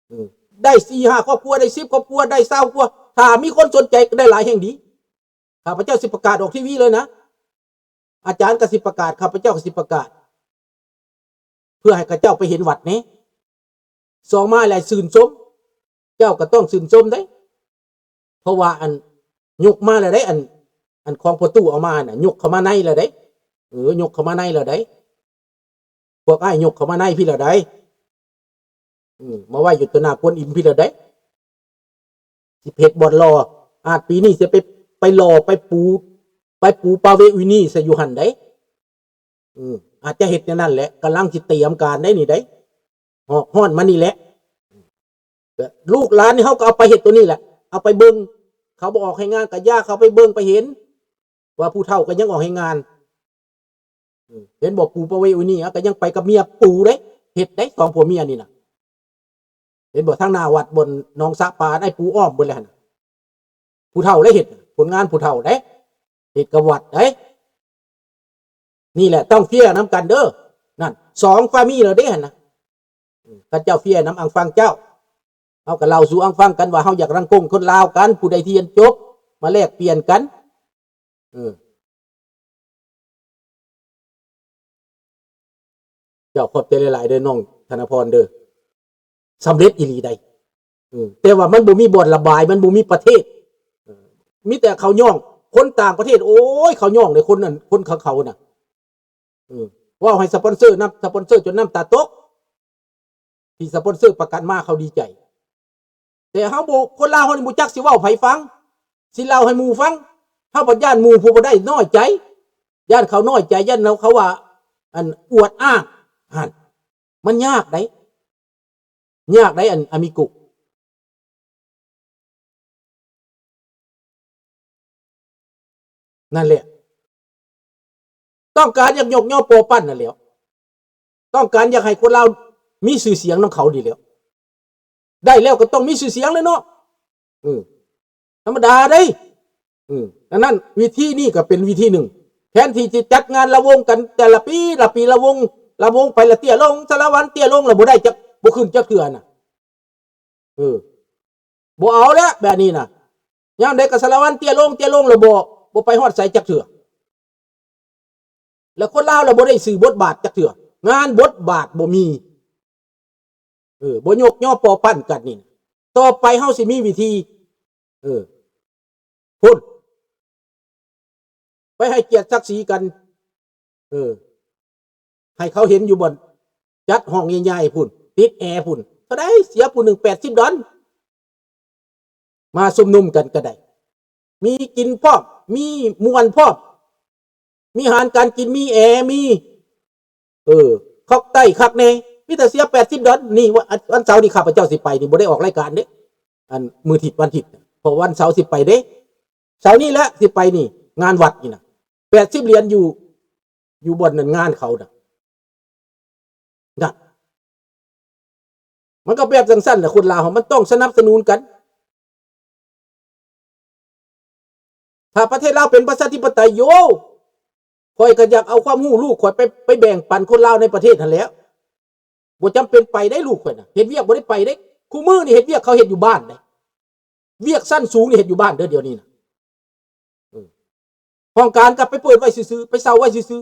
ເອີ ໄດ້ສີ່ຫ້າຄອບຄົວ ໄດ້ສິບຄອບຄົວ ໄດ້ຊາວຄອບຄົວ ຖ້າມີຄົນສົນໃຈກໍໄດ້ຫຼາຍແຮ່ງດີ. ຂ້າພະເຈົ້າຊິປະກາດອອກທີວີເລີຍນະ ອາຈານກໍຊິປະກາດ ຂ້າພະເຈົ້າກໍຊິປະກາດ ເພື່ອໃຫ້ເຂົາເຈົ້າໄປເຫັນວັດແດ່. ສອງມາແລ້ວຊື່ນຊົມ ເຈົ້າກໍຕ້ອງຊື່ນຊົມເດ້ ເພາະວ່າອັນຍົກມາແລ້ວເດ້ ອັນ ອັນຂອງພໍ່ຕູ້ເອົາມານະ ຍົກເຂົ້າມາໃນແລ້ວເດ້. ເອີ ຍົກເຂົ້າມາໃນແລ້ວເດ້ ພວກອ້າຍຍົກເຂົ້າມາໃນພີ້ແລ້ວໃດ໋. ອືມ ມາໄວ້ຢູ່ຕໍ່ໜ້າກວນອິມພີ້ແລ້ວໃດ໋. ຊິເຮັດບ່ອນຫຼໍ່ ອາດປີນີ້ຊິໄປ ໄປຫຼໍ່ ໄປປູ ໄປປູປະເວະວິນີຊະຢູ່ຫັ້ນໃດ໋. ອືມ ອາດຈະເຮັດແນວນັ້ນແຫຼະ ກຳລັງຊິຕຽມການໄດ໋ນີ້ໃດ໋ ຮອກຮ້ອນມານີ້ແຫຼະ. ແລະ ລູກຫຼານນີ້ເຮົາກໍເອົາໄປເຮັດໂຕນີ້ແຫຼະ ເອົາໄປເບິ່ງ ເຂົາບໍ່ອອກແຮງງານກໍຢ່າ ເຂົາໄປເບິ່ງໄປເຫັນ ວ່າຜູ້ເຖົ້າກໍຍັງອອກແຮງງານ. ເອີ ເຫັນບໍ່ ປູປະເວະວິນີ ເອົາ ກໍຍັງໄປກັບເມຍປູເດ້ ເຮັດໄດ້ ສອງຜົວເມຍນີ້ນະ. ເຫັນບໍ່ ທາງໜ້າວັດບ່ອນໜອງສະປາ ໄອ້ປູອ້ອມເບິດແລ້ວຫັ້ນນະ ຜູ້ເຖົ້າເດ້ເຮັດ ຜົນງານຜູ້ເຖົ້າເດ້ ເຮັດກັບວັດເດ້. ນີ້ແຫຼະ ຕ້ອງເຟຍນຳກັນເດີ ນັ້ນ ສອງຟາມີແລ້ວເດ້ຫັ້ນນະ. ເອີ ຄັນເຈົ້າເຟຍນຳອັງຟັງເຈົ້າ ເຮົາກໍເລົ່າສູ່ອັງຟັງກັນວ່າ ເຮົາຢາກລັງກົງຄົນລາວກັນ ຜູ້ໃດທີ່ຮຽນຈົບ ມາແລກປ່ຽນກັນ. ເອີ ເຈົ້າຂອບໃຈຫຼາຍໆເດີ ນ້ອງທະນະພອນເດີ ສຳເລັດອີ່ຫຼີໃດ໋. ເອີ ແຕ່ວ່າມັນບໍ່ມີບ່ອນລະບາຍ ມັນບໍ່ມີປະເທດ ເອີ ມີແຕ່ເຂົາຍ້ອງ ຄົນຕ່າງປະເທດ ໂອ້ຍ ເຂົາຍ້ອງເດ້ ຄົນນັ້ນ ຄົນເຂົາ ເຂົານະ. ເອີ ເວົ້າໃຫ້ສະປອນເຊີນຳ ສະປອນເຊີຈົນນ້ຳຕາຕົກ ທີ່ສະປອນເຊີປະກັນມາ ເຂົາດີໃຈ. ແຕ່ເຮົາບໍ່ ຄົນລາວເຮົານີ້ບໍ່ຈັກຊິເວົ້າໃຜຟັງ ຊິເລົ່າໃຫ້ໝູ່ຟັງ ເຮົາບັດຢ້ານໝູ່ຜູ້ບໍ່ໄດ້ນ້ອຍໃຈ ຢ້ານເຂົານ້ອຍໃຈ ຢ້ານເຂົາວ່າ ອັນ ອວດອ້າງ ຫັ້ນ ມັນຍາກໃດ໋ ຍາກໃດ໋ ອັນ ອາມິໂກ. ນັ້ນແຫຼະ ຕ້ອງການຢາກຍົກຍໍປໍ້ປັ້ນນັ້ນແຫຼ້ວ ຕ້ອງການຢາກໃຫ້ຄົນລາວມີຊື່ສຽງນຳເຂົານີ້ແຫຼ້ວ ໄດ້ແລ້ວກໍຕ້ອງມີຊື່ສຽງແຫຼະເນາະ ເອີ ທຳມະດາເດ້ ເອີ ດັ່ງນັ້ນວິທີນີ້ກໍເປັນວິທີໜຶ່ງ ແທນທີ່ຈະຈັດງານລະວົງກັນແຕ່ລະປີ ລະປີລະວົງ ລະວົງໄປລະເຕ້ຍລົງ ສາລະວັນເຕ້ຍລົງ ລະບໍ່ໄດ້ຈັກ ບໍ່ຂຶ້ນຈັກເທື່ອນະ. ເອີ ບໍ່ເອົາແລ້ວແບບນີ້ນະ ຍາມໃດກໍສາລະວັນເຕ້ຍລົງ ເຕ້ຍລົງ ແລ້ວບໍ່ ບໍ່ໄປຮອດໃສຈັກເທື່ອ ແລ້ວຄົນລາວລະບໍ່ໄດ້ຊື່ບົດບາດຈັກເທື່ອ ງານບົດບາດບໍ່ມີ ເອີ ບໍ່ຍົກຍໍປໍ້ປັ້ນກັນນີ້ ຕໍ່ໄປເຮົາຊິມີວິທີ ເອີ ພຸ້ນ ໄປໃຫ້ກຽດສັກສີກັນ ເອີ ໃຫ້ເຂົາເຫັນຢູ່ບ່ອນຈັດຫ້ອງໃຫຍ່ໆພຸ້ນ ຕິດແອພຸ້ນ ເທົ່າໃດ ເສຍຜູ້ໜຶ່ງແປດສິບດອນ ມາຊຸມນຸມກັນກໍໄດ້ ມີກິນພ້ອມ ມີມ່ວນພ້ອມ ມີອາຫານການກິນ ມີແອ ມີ ເອີ ຄອກໄຕຄັກແນ່ ມີແຕ່ເສຍແປດສິບດອນ. ນີ້ ວັນ ວັນເສົານີ້ຂ້າພະເຈົ້າຊິໄປນີ້ ບໍ່ໄດ້ອອກລາຍການເດ້ ອັນ ມື້ທິດ ວັນທິດ ເພາະວັນເສົາຊິໄປເດ້ ເສົານີ້ແຫຼະຊິໄປນີ້ ງານວັດນີ້ນະ ແປດສິບຫຼຽນຢູ່ ຢູ່ບ່ອນນັ້ນງານເຂົານະ ນະ ມັນກໍແບບຈັ່ງຊັ້ນແຫຼະ ຄົນລາວເຮົາມັນຕ້ອງສະໜັບສະໜູນກັນ. ຖ້າປະເທດລາວເປັນປະຊາທິປະໄຕ ໂຢ ຂ້ອຍກໍຢາກເອົາຄວາມຮູ້ລູກຂ້ອຍໄປ ໄປແບ່ງປັນຄົນລາວໃນປະເທດຫັ້ນແຫຼ້ວ. ບໍ່ຈຳເປັນໄປໄດ້ລູກຂ້ອຍນະ ເຮັດວຽກບໍ່ໄດ້ໄປເດ້. ຄູ່ມື້ນີ້ເຮັດວຽກເຂົາເຮັດຢູ່ບ້ານເດ້. ວຽກຊັ້ນສູງນີ້ເຮັດຢູ່ບ້ານເດີ ດຽວນີ້ນະ. ເອີ ຫ້ອງການກໍໄປເປີດໄວ້ຊື່ໆ ໄປເຊົ່າໄວ້ຊື່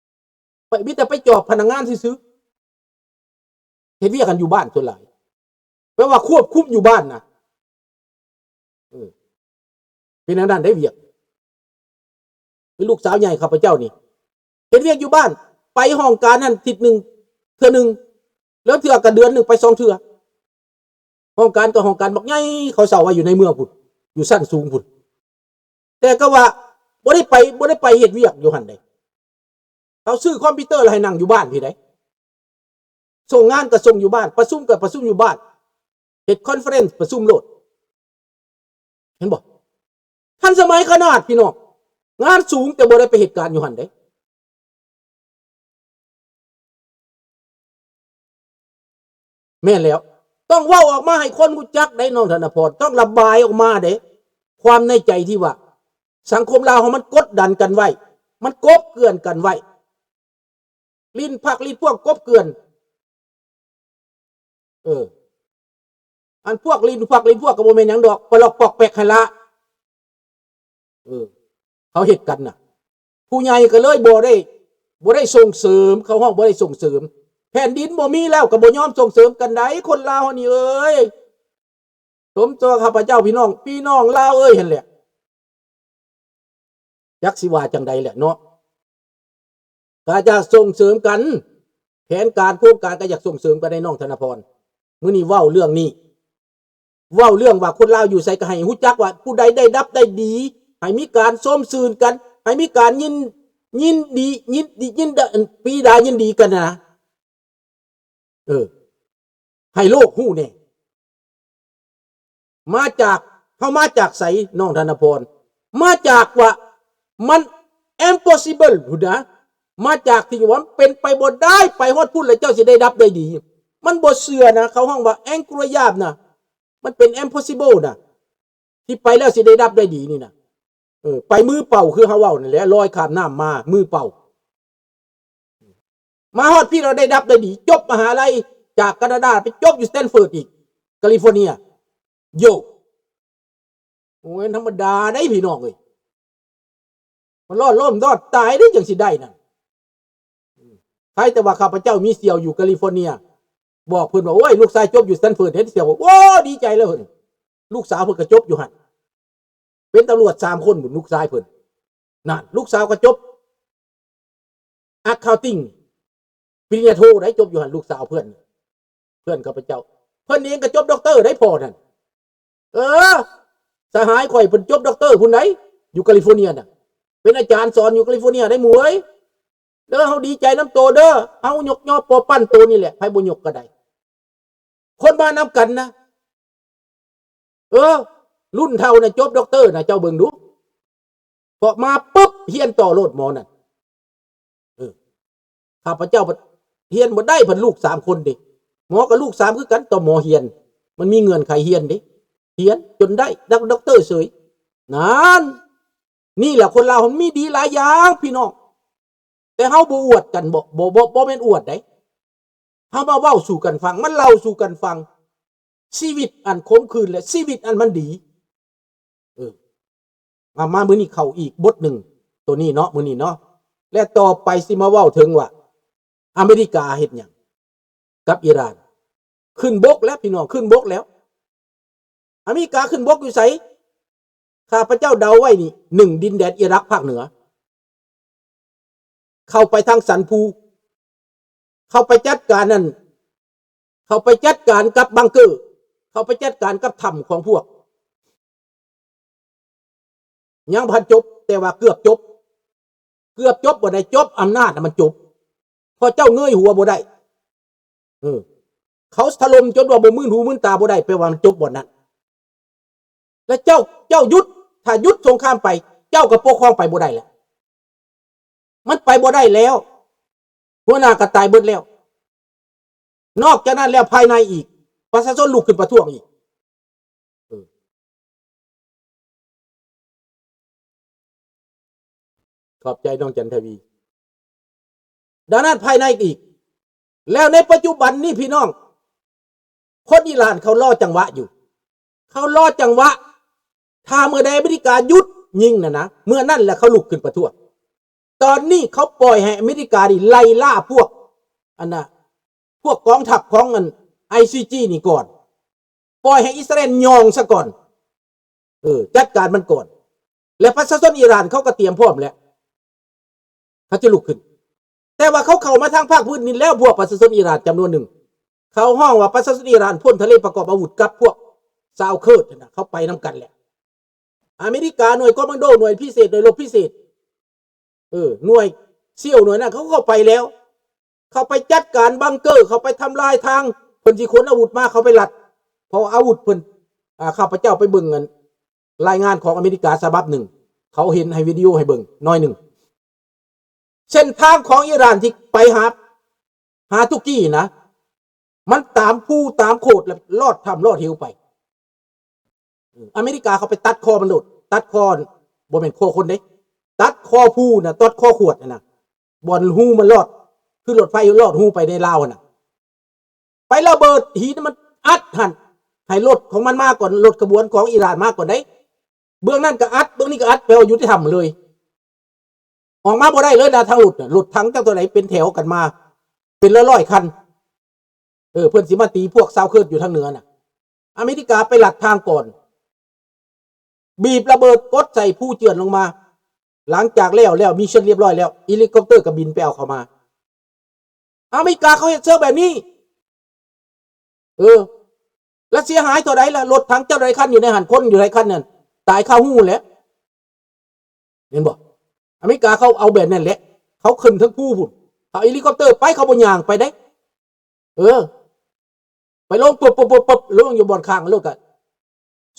ໆ ໄປ ມີແຕ່ໄປຈອບພະນັກງານຊື່ໆ ເຮັດວຽກກັນຢູ່ບ້ານສ່ວນຫຼາຍ ແປວ່າຄວບຄຸມຢູ່ບ້ານນະ. ເອີ ເປັນແນວນັ້ນໄດ້ວຽກ. ເປັນລູກສາວໃຫຍ່ຂ້າພະເຈົ້ານີ້ ເຮັດວຽກຢູ່ບ້ານ ໄປຫ້ອງການຫັ້ນທິດໜຶ່ງເທື່ອໜຶ່ງ ລາງເທື່ອກໍເດືອນໜຶ່ງໄປສອງເທື່ອ. ຫ້ອງການກໍຫ້ອງການບັກໃຫຍ່ ເຂົາເຊົ່າໄວ້ຢູ່ໃນເມືອງພຸ້ນ ຢູ່ຊັ້ນສູງພຸ້ນ ແຕ່ກໍວ່າບໍ່ໄດ້ໄປ ບໍ່ໄດ້ໄປເຮັດວຽກຢູ່ຫັ້ນເດ້. ເຂົາຊື້ຄອມພິວເຕີແລ້ວໃຫ້ນັ່ງຢູ່ບ້ານພີ້ໃດ໋. ສົ່ງງານກໍສົ່ງຢູ່ບ້ານ ປະຊຸມກໍປະຊຸມຢູ່ບ້ານ ເຮັດຄອນເຟີເຣັນປະຊຸມໂລດ. ເຫັນບໍ່? ທັນສະໄໝຂະໜາດພີ່ນ້ອງ ງານສູງແຕ່ບໍ່ໄດ້ໄປເຮັດການຢູ່ຫັ້ນເດ້. ແມ່ນແລ້ວ ຕ້ອງເວົ້າອອກມາໃຫ້ຄົນຮູ້ຈັກໄດ໋ ນ້ອງທະນະພອນ ຕ້ອງລະບາຍອອກມາເດ້ ຄວາມໃນໃຈທີ່ວ່າສັງຄົມລາວເຮົາມັນກົດດັນກັນໄວ້ ມັນກົບເກື່ອນກັນໄວ້ ຫຼິ້ນພັກຫຼິ້ນພວກກົບເກື່ອນ. ເອີ ອັນພວກຫຼິ້ນ ພວກຫຼິ້ນ ພວກກໍບໍ່ແມ່ນຫຍັງດອກ ປະຫຼອກປອກແປກຫັ້ນລະ. ເອີ ເຂົາເຮັດກັນນະ ຜູ້ໃຫຍ່ກໍເລີຍບໍ່ໄດ້ ບໍ່ໄດ້ສົ່ງເສີມ ເຂົາຮ້ອງບໍ່ໄດ້ສົ່ງເສີມ. ແຜ່ນດິນບໍ່ມີແລ້ວກໍບໍ່ຍອມສົ່ງເສີມກັນໃດ໋ ຄົນລາວເຮົານີ້ເອີຍ. ສົມຕົວຂ້າພະເຈົ້າ ພີ່ນ້ອງ ພີ່ນ້ອງລາວເອີຍ ຫັ້ນແຫຼະ ຈັກຊິວ່າຈັ່ງໃດແຫຼະເນາະ. ກໍຢາກສົ່ງເສີມກັນ ແຜນການໂຄງການກໍຢາກສົ່ງເສີມກັນໃດ໋ ນ້ອງທະນະພອນ. ມື້ນີ້ເວົ້າເລື່ອງນີ້ ເວົ້າເລື່ອງວ່າຄົນລາວຢູ່ໃສກໍໃຫ້ຮູ້ຈັກວ່າຜູ້ໃດໄດ້ດັບໄດ້ດີ ໃຫ້ມີການຊົມຊື່ນກັນ ໃຫ້ມີການຍິນ ຍິນດີ ຍິນດີ ຍິນ ປີດາຍິນດີກັນນະ. ເອີ ໃຫ້ໂລກຮູ້ແດ່ ມາຈາກ ເຮົາມາຈາກໃສ ນ້ອງທະນະພອນ? ມາຈາກວ່າມັນ impossible ພຸ້ນນະ ມາຈາກທີ່ວ່າມັນເປັນໄປບໍ່ໄດ້ ໄປຮອດພຸ້ນແລ້ວເຈົ້າຊິໄດ້ດັບໄດ້ດີ. ມັນບໍ່ເຊື່ອນະ ເຂົາຮ້ອງວ່າ Angkor Wat ນະ ມັນເປັນ impossible ນະ ທີ່ໄປແລ້ວຊິໄດ້ດັບໄດ້ດີນີ້ນະ. ເອີ ໄປມືເປົ່າ ຄືເຮົາເວົ້ານັ້ນແຫຼະ ລອຍຂ້າມນ້ຳມາມືເປົ່າ. ມາຮອດພີ້ລາວໄດ້ດັບໄດ້ດີ ຈົບມະຫາໄລຈາກການາດາ ໄປຈົບຢູ່ Stanford ອີກ California. ໂຢ ໂອ້ຍ ທຳມະດາໄດ໋ພີ່ນ້ອງເອີຍ ມັນລອດລົ້ມລອດຕາຍເດ້ ຈັ່ງຊິໄດ້ນັ້ນ. ໃຄແຕ່ວ່າຂ້າພະເຈົ້າມີສ່ຽວຢູ່ California ບອກເພິ່ນວ່າ ໂອ້ຍ ລູກຊາຍຈົບຢູ່ Stanford ເຫັນສ່ຽວ ໂອ້ ດີໃຈແລ້ວເພິ່ນ. ລູກສາວເພິ່ນກໍຈົບຢູ່ຫັ້ນ ເປັນຕຳຫຼວດສາມຄົນພຸ້ນ ລູກຊາຍເພິ່ນ. ນັ້ນ ລູກສາວກໍຈົບ Accounting ປະລິນຍາໂທໄດ໋ ຈົບຢູ່ຫັ້ນ ລູກສາວເພື່ອນ ເພື່ອນຂ້າພະເຈົ້າ. ເພິ່ນເອງກໍຈົບດັອກເຕີໄດ໋ ພໍ່ນັ້ນ. ເອີ ສະຫາຍຂ້ອຍເພິ່ນຈົບດັອກເຕີພຸ້ນໃດ໋ ຢູ່ California ນະ ເປັນອາຈານສອນຢູ່ California ໄດ໋ໝູ່ເອີຍ. ເດີ ເຮົາດີໃຈນຳໂຕເດີ ເຮົາຍົກຍໍປົວປັ້ນໂຕນີ້ແຫຼະ ໃຜບໍ່ຍົກກໍໄດ້. ຄົນມານຳກັນນະ ເອີ ລຸ້ນເຖົ້ານະ ຈົບດັອກເຕີນະ ເຈົ້າເບິ່ງດູ. ເພາະມາປຶບ ຮຽນຕໍ່ໂລດໝໍນັ້ນ. ເອີ ຂ້າພະເຈົ້າພັດຮຽນບໍ່ໄດ້ ພັດລູກສາມຄົນເດ. ໝໍກໍລູກສາມຄືກັນ ຕໍ່ໝໍຮຽນ ມັນມີເງື່ອນໄຂຮຽນເດ. ຮຽນຈົນໄດ້ດັກ ດັອກເຕີເສີຍ. ນັ້ນ ນີ້ແຫຼະ ຄົນລາວມັນມີດີຫຼາຍຢ່າງພີ່ນ້ອງ. ແຕ່ເຮົາບໍ່ອວດກັນ ບໍ່ ບໍ່ ບໍ່ ບໍ່ແມ່ນອວດໃດ໋ ເຮົາມາເວົ້າສູ່ກັນຟັງ ມາເລົ່າສູ່ກັນຟັງ ຊີວິດອັນຂົມຂື່ນ ແລະ ຊີວິດອັນມັນດີ. ເອີ ມາ ມາມື້ນີ້ເຂົ້າອີກບົດໜຶ່ງ ໂຕນີ້ເນາະ ມື້ນີ້ເນາະ. ແລະ ຕໍ່ໄປຊິມາເວົ້າເຖິງວ່າ ອາເມລິກາເຮັດຫຍັງກັບອີຣານ? ຂຶ້ນບົກແລ້ວພີ່ນ້ອງ ຂຶ້ນບົກແລ້ວ. ອາເມລິກາຂຶ້ນບົກຢູ່ໃສ? ຂ້າພະເຈົ້າເດົາໄວ້ນີ້ ໜຶ່ງ ດິນແດນອີຣັກພາກເໜືອ ເຂົ້າໄປທາງສັນພູ ເຂົ້າໄປຈັດການນັ້ນ ເຂົ້າໄປຈັດການກັບບັງເກີ ເຂົ້າໄປຈັດການກັບຖ້ຳຂອງພວກ ຍັງບໍ່ທັນຈົບ ແຕ່ວ່າເກືອບຈົບ ເກືອບຈົບບໍ່ໄດ້ ຈົບອຳນາດນະ ມັນຈົບ ເພາະເຈົ້າເງີຍຫົວບໍ່ໄດ້. ເອີ ເຂົາຖະຫຼົ່ມຈົນວ່າບໍ່ມື່ນຫູມື່ນຕາບໍ່ໄດ້ ແປວ່າມັນຈົບບ່ອນນັ້ນ. ແລະເຈົ້າ ເຈົ້າຢຸດ ຖ້າຢຸດສົງຄາມໄປ ເຈົ້າກໍປົກຄອງໄປບໍ່ໄດ້ແລ້ວ ມັນໄປບໍ່ໄດ້ແລ້ວ ຫົວໜ້າກໍຕາຍເບິດແລ້ວ. ນອກຈາກນັ້ນແລ້ວ ພາຍໃນອີກ ປະຊາຊົນລຸກຂຶ້ນປະທ້ວງອີກ. ເອີ ຂອບໃຈນ້ອງຈັນທະວີ. ດັ່ງນັ້ນພາຍໃນອີກ ແລ້ວໃນປັດຈຸບັນນີ້ພີ່ນ້ອງ ຄົນອີຣານເຂົາລໍຈັງຫວະຢູ່ ເຂົາລໍຈັງຫວະ ຖ້າເມື່ອໃດອາເມລິກາຢຸດຍິງນັ້ນນະ ເມື່ອນັ້ນແຫຼະເຂົາລຸກຂຶ້ນປະທ້ວງ. ຕອນນີ້ເຂົາປ່ອຍໃຫ້ອາເມລິການີ້ໄລ່ລ່າພວກ ອັນນ່າ ພວກກອງທັບຂອງອັນ ໄອຊີຈີ ນີ້ກ່ອນ ປ່ອຍໃຫ້ອິດສະຣາເອນຍ່ອງຊະກ່ອນ ເອີ ຈັດການມັນກ່ອນ ແລະ ປະຊາຊົນອີຣານເຂົາກໍຕຽມພ້ອມແລ້ວ ເຂົາຈະລຸກຂຶ້ນ. ແຕ່ວ່າເຂົາເຂົ້າມາທາງພາກພື້ນດິນແລ້ວ ພວກປະຊາຊົນອີຣານຈຳນວນໜຶ່ງ ເຂົາຮ້ອງວ່າປະຊາຊົນອີຣານພົ້ນທະເລປະກອບອາວຸດກັບພວກຊາວເຄີດຫັ້ນນະ ເຂົາໄປນຳກັນແຫຼະ. ອາເມລິກາ ໜ່ວຍຄອມມານໂດ ໜ່ວຍພິເສດ ໜ່ວຍລົບພິເສດ ເອີ ໜ່ວຍ SEAL ໜ່ວຍນັ້ນ ເຂົາເຂົ້າໄປແລ້ວ ເຂົ້າໄປຈັດການບັງເກີ ເຂົ້າໄປທຳລາຍທາງ ເພິ່ນຊິຂົນອາວຸດມາ ເຂົາໄປລັດ ເພາະອາວຸດເພິ່ນ ອາ ຂ້າພະເຈົ້າໄປເບິ່ງອັນ ລາຍງານຂອງອາເມລິກາສະບັບໜຶ່ງ ເຂົາເຫັນໃຫ້ວິດີໂອໃຫ້ເບິ່ງໜ້ອຍໜຶ່ງ ເສັ້ນທາງຂອງອີຣານທີ່ໄປຫາ ຫາຕຸກກີນະ ມັນຕາມພູຕາມໂຂດ ແລ້ວລອດຖ້ຳລອດເຫວໄປ. ອາເມລິກາເຂົາໄປຕັດຄໍມັນໂລດ ຕັດຄໍ ບໍ່ແມ່ນຄໍຄົນເດ້ ຕັດຄໍພູນະ ຕັດຄໍຂວດຫັ້ນນະ ບ່ອນຮູມັນລອດ ຄືລົດໄຟລອດຮູໄປໃນລາວຫັ້ນນະ ໄປລະເບີດຫີນມັນອັດຫັ້ນ ໃຫ້ລົດຂອງມັນມາກ່ອນ, ລົດຂະບວນຂອງອີຣານມາກ່ອນເດ້. ເບື້ອງນັ້ນກໍອັດ, ເບື້ອງນີ້ກໍອັດ, ແປວ່າຍຸຕິທຳເລີຍ. ອອກມາບໍ່ໄດ້ເລີຍນະ ທາງລົດນະ, ລົດຖັງຈັກເທົ່າໃດເປັນແຖວກັນມາ ເປັນຮ້ອຍໆຄັນ. ເອີ ເພິ່ນຊິມາຕີພວກຊາວເຄີດຢູ່ທາງເໜືອນະ. ອາເມລິກາໄປລັດທາງກ່ອນ, ບີບລະເບີດກົດໃສ່ພູເຈື່ອນລົງມາ. ຫຼັງຈາກແລ້ວ, ແລ້ວມິດຊັນລຽບຮ້ອຍແລ້ວ, ເຮລິຄອບເຕີກໍບິນໄປເອົາເຂົ້າມາ. ອາເມລິກາເຂົາເຮັດເຊິ່ງແບບນີ້. ເອີ ແລ້ວເສຍຫາຍເທົ່າໃດລະ? ລົດຖັງເຈົ້າຫຼາຍຄັນຢູ່ໃນຫັ້ນ, ຄົນຢູ່ຫຼາຍຄັນນັ້ນ ຕາຍຄາຮູແຫຼະ. ເຫັນບໍ່? ອາເມລິກາເຂົາເອົາແບບນັ້ນແຫຼະ, ເຂົາຂຶ້ນເທິງພູພຸ້ນ, ເຂົາເຮລິຄອບເຕີໄປ, ເຂົາບໍ່ຍ່າງໄປເດ້. ເອີ ໄປລົງປຶບໆໆ ລົງຢູ່ບ່ອນຂ້າງລົດ ກໍ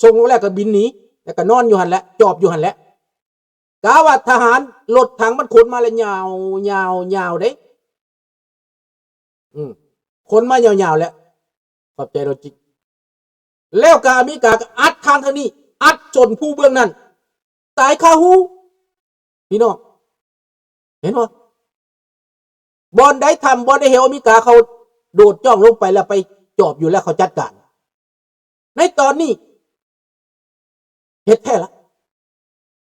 ສົ່ງລົງແລ້ວກໍບິນໜີ, ແລ້ວກໍນອນຢູ່ຫັ້ນແຫຼະ, ຈອບຢູ່ຫັ້ນແຫຼະ. ກະວ່າທະຫານລົດຖັງມັນຂົນມາແລ້ວຍາວ, ຍາວ, ຍາວເດ້. ອືມ ຂົນມາຍາວໆແລ້ວ. ຂອບໃຈໂລຈິກ. ແລ້ວກໍອາເມລິກາກໍອັດທາງທາງນີ້, ອັດຊົນພູເບື້ອງນັ້ນ, ຕາຍຄາຮູ. ພີ່ນ້ອງ ເຫັນບໍ່? ບ່ອນໃດຖ້ຳ ບ່ອນໃດເຫວ ອາເມລິກາເຂົາໂດດຈ້ອງລົງໄປ ແລ້ວໄປຈອບຢູ່ ແລ້ວເຂົາຈັດການ. ໃນຕອນນີ້ເຮັດແທ້ລະ.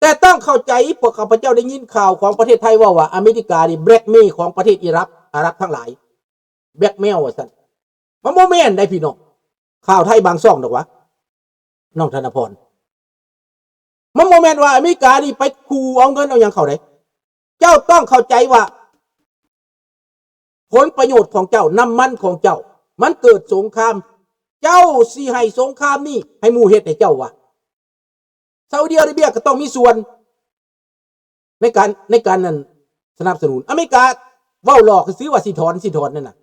ແຕ່ຕ້ອງເຂົ້າໃຈ, ພວກຂ້າພະເຈົ້າໄດ້ຍິນຂ່າວຂອງປະເທດໄທເວົ້າວ່າ ອາເມລິການີ້ແບລັກເມຂອງປະເທດອີຣັກ, ອາຣັບທັງຫຼາຍ ແບລັກເມວ່າຊັ້ນ. ມັນບໍ່ແມ່ນໃດ໋ພີ່ນ້ອງ, ຂ່າວໄທບາງຊ່ອງດອກວະ ນ້ອງທະນະພອນ. ມັນບໍ່ແມ່ນວ່າອາເມລິການີ້ໄປຂູ່ເອົາເງິນເອົາຫຍັງເຂົາເດ້. ເຈົ້າຕ້ອງເຂົ້າໃຈວ່າ ຜົນປະໂຫຍດຂອງເຈົ້າ, ນ້ຳມັນຂອງເຈົ້າ, ມັນເກີດສົງຄາມ, ເຈົ້າຊິໃຫ້ສົງຄາມນີ້ໃຫ້ໝູ່ເຮັດໃຫ້ເຈົ້າວະ? ຊາອຸດີອາຣະເບຍກໍຕ້ອງມີສ່ວນໃນການ, ໃນການນັ້ນ ສະໜັບສະໜູນ. ອາເມລິກາເວົ້າຫຼອກຊື່ວ່າຊິຖອນ, ຊິຖອນນັ້ນນະ.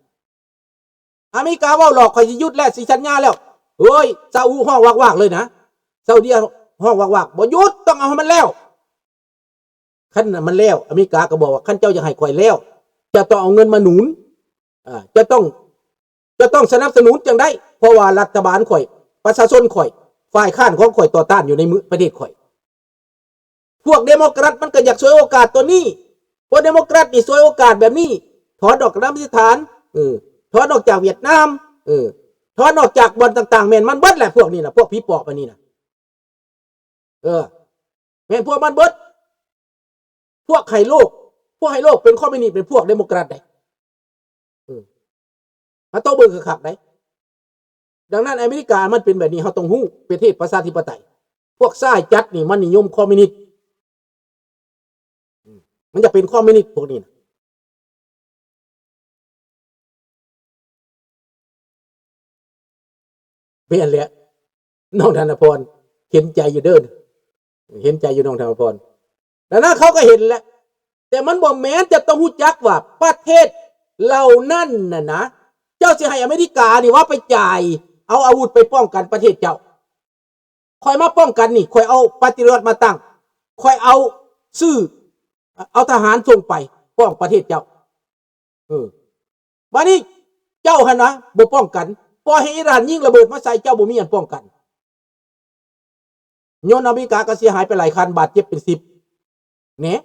ອາເມລິກາເວົ້າຫຼອກ ຂ້ອຍຊິຢຸດແລ້ວ, ຊິສັນຍາແລ້ວ. ໂອ້ຍ ຊາອຸຮ້ອງວາກໆເລີຍນະ, ຊາອຸດີຮ້ອງວາກໆ, ບໍ່ຢຸດ, ຕ້ອງເອົາໃຫ້ມັນແລ້ວ. ຄັນມັນແລ້ວ ອາເມລິກາກໍບອກວ່າ ຄັນເຈົ້າຢາກໃຫ້ຂ້ອຍແລ້ວ ເຈົ້າຕ້ອງເອົາເງິນມາໜູນ, ເຈົ້າຕ້ອງ, ເຈົ້າຕ້ອງສະໜັບສະໜູນຈັ່ງໃດ, ເພາະວ່າລັດຖະບານຂ້ອຍ, ປະຊາຊົນຂ້ອຍ, ຝ່າຍຄ້ານຂອງຂ້ອຍຕໍ່ຕ້ານຢູ່ໃນປະເທດຂ້ອຍ. ພວກເດໂມແຄຣັດມັນກໍຢາກສວຍໂອກາດຕົວນີ້. ພວກເດໂມແຄຣັດນີ້ສວຍໂອກາດແບບນີ້, ຖອນອອກການນະມັດສະຖານ, ເອີ, ຖອນອອກຈາກຫວຽດນາມ, ເອີ, ຖອນອອກຈາກບ່ອນຕ່າງໆ, ແມ່ນມັນເບິດແຫຼະ ພວກນີ້ນະ, ພວກຜີປອບອັນນີ້ນະ. ເອີ, ແມ່ນພວກມັນເບິດ. ພວກໃຫ້ໂລກ, ພວກໃຫ້ໂລກເປັນຄອມມິວນິດ, ເປັນພວກເດໂມແຄຣັດໃດ. ເອີ, ເຮົາຕ້ອງເບິ່ງຄັກໆໃດ໋. ດັ່ງນັ້ນ ອາເມລິກາມັນເປັນແບບນີ້, ເຮົາຕ້ອງຮູ້, ປະເທດປະຊາທິປະໄຕ. ພວກຊາຍຈັດນີ້ມັນນິຍົມຄອມມິວນິດ. ອືມ, ມັນຢາກເປັນຄອມມິວນິດພວກນີ້ນະ. ແມ່ນແຫຼະ ນ້ອງທະນະພອນ, ເຫັນໃຈຢູ່ເດີ, ເຫັນໃຈຢູ່ ນ້ອງທະນະພອນ. ແລ້ວນະ ເຂົາກໍເຫັນແຫຼະ, ແຕ່ມັນບໍ່ແມ່ນ, ຈະຕ້ອງຮູ້ຈັກວ່າປະເທດເຫຼົ່ານັ້ນນະນະ, ເຈົ້າຊິໃຫ້ອາເມລິການີ້ວ່າໄປຈ່າຍ, ເອົາອາວຸດໄປປ້ອງກັນປະເທດເຈົ້າ. ຂ້ອຍມາປ້ອງກັນນີ້, ຂ້ອຍເອົາປາຕຣິອອດມາຕັ້ງ, ຂ້ອຍເອົາ, ຊື້, ເອົາທະຫານສົ່ງໄປປ້ອງປະເທດເຈົ້າ. ເອີ, ບາດນີ້ເຈົ້າຫັ້ນນະບໍ່ປ້ອງກັນ, ປ່ອຍໃຫ້ອີຣານຍິງລະເບີດມາໃສ່, ເຈົ້າບໍ່ມີອັນປ້ອງກັນ. ຍົນອາເມລິກາກໍເສຍຫາຍໄປຫຼາຍຄັນ, ບາດເຈັບເປັນສິບແນ່.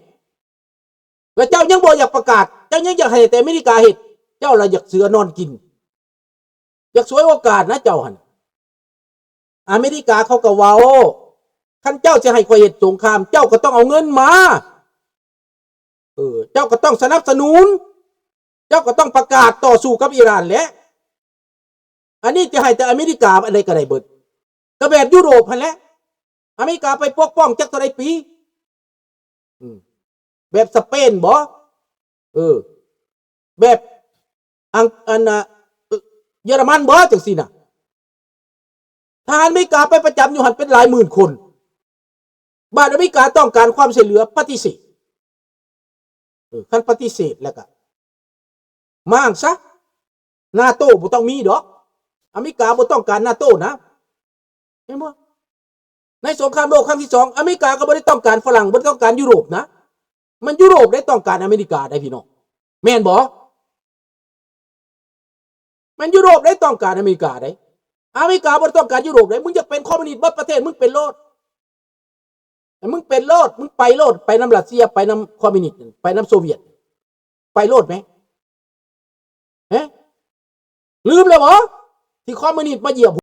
ແລ້ວເຈົ້າຍັງບໍ່ຢາກປະກາດ, ເຈົ້າຍັງຢາກໃຫ້ແຕ່ອາເມລິກາເຮັດ, ເຈົ້າລະຢາກເສືອນອນກິນ. ຢາກສວຍໂອກາດນະເຈົ້າຫັ້ນ. ອາເມລິກາເຂົາກໍເວົ້າ, ຄັນເຈົ້າຊິໃຫ້ຂ້ອຍເຮັດສົງຄາມ, ເຈົ້າກໍຕ້ອງເອົາເງິນມາ. ເອີ, ເຈົ້າກໍຕ້ອງສະໜັບສະໜູນ, ເຈົ້າກໍຕ້ອງປະກາດຕໍ່ສູ້ກັບອີຣານແຫຼະ. ອັນນີ້ຈະໃຫ້ແຕ່ອາເມລິກາ, ອັນໃດກໍໄດ້ເບິດ. ກໍແບບຢູໂຣບຫັ້ນແຫຼະ. ອາເມລິກາໄປປົກປ້ອງຈັກເທົ່າໃດປີ? ອືມ, ແບບສະເປນບໍ? ເອີ, ແບບອັງ, ອັນນະ, ເຢຍລະມັນບໍ? ຈັ່ງຊີ້ນະ. ທະຫານອາເມລິກາໄປປະຈຳຢູ່ຫັ້ນເປັນຫຼາຍໝື່ນຄົນ. ບາດອາເມລິກາຕ້ອງການຄວາມຊ່ວຍເຫຼືອ, ປະຕິເສດ. ເອີ, ຄັນປະຕິເສດແລ້ວກະມ້າງຊະ. ນາໂຕບໍ່ຕ້ອງມີດອກ. ອາເມລິກາບໍ່ຕ້ອງການນາໂຕນະ. ເຫັນບໍ່? ໃນສົງຄາມໂລກຄັ້ງທີສອງ, ອາເມລິກາກໍບໍ່ໄດ້ຕ້ອງການຝຣັ່ງ, ບໍ່ໄດ້ຕ້ອງການຢູໂຣບນະ. ມັນຢູໂຣບໄດ້ຕ້ອງການອາເມລິກາໄດ໋ ພີ່ນ້ອງ. ແມ່ນບໍ່? ແມ່ນຢູໂຣບໄດ້ຕ້ອງການອາເມລິກາໄດ໋. ອາເມລິກາບໍ່ໄດ້ຕ້ອງການຢູໂຣບໄດ໋. ມຶງຢາກເປັນຄອມມິວນິດເບິດປະເທດ, ມຶງເປັນໂລດ. ໃຫ້ມຶງເປັນໂລດ, ມຶງໄປໂລດ, ໄປນຳຣັດເຊຍ, ໄປນຳຄອມມິວນິດ, ໄປນຳໂຊວຽດ, ໄປໂລດແມ. ຮະ? ລືມແລ້ວບໍ? ທີ່ຄອມມິວນິດມາຢຽບ